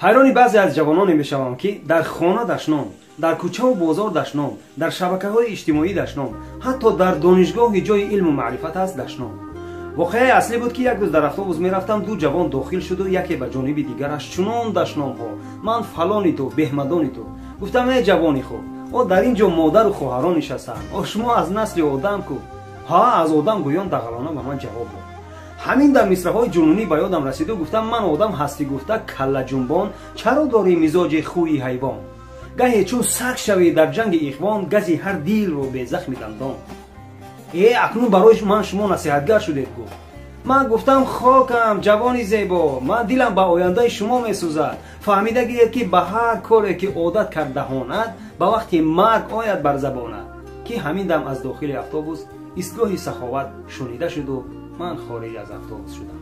Ҳайрони баъзе аз ҷавононе мешавам, ки дар хона дашном, дар кӯчаву бозор дашном, дар шабакаҳои иҷтимоӣ дашном, ҳатто дар донишгоҳи ҷои илму маърифат аст дашном. Воқеаи аслӣ буд, ки як рӯз дар автобус мерафтам, ду ҷавон дохил шуду яке ба ҷониби дигараш чунон дашномҳо: ман фалони ту, беҳмадони ту. Гуфтам: э ҷавони хуб, о дар ин ҷо модару хоҳарон нишастаанд, о шумо аз насли одам ку? Ҳа, аз одам, гӯён дағалона ба ман ҷавоб дод. Ҳамин дар мисраҳои ҷунунӣ ба ёдам расиду гуфтам: ман одам ҳастӣ гуфта каллаҷунбон, чаро дорӣ мизоҷи хӯи ҳайвон? Гаҳе чун саг шавӣ дар ҷанги ихвон, гази ҳар дилро безахми дандон. Э, акнун барои ман шумо насиҳатгар шудед, гуфт. Ман гуфтам: хокам, ҷавони зебо, ман дилам ба ояндаи шумо месӯзад. Фаҳмида гиред, ки ба ҳар коре ки одат кард даҳонат, ба вақти марг ояд бар забонат. Ки ҳамин дам аз дохили автобус истгоҳи Саховат шунида шуду ман хориҷ аз автобус шудам.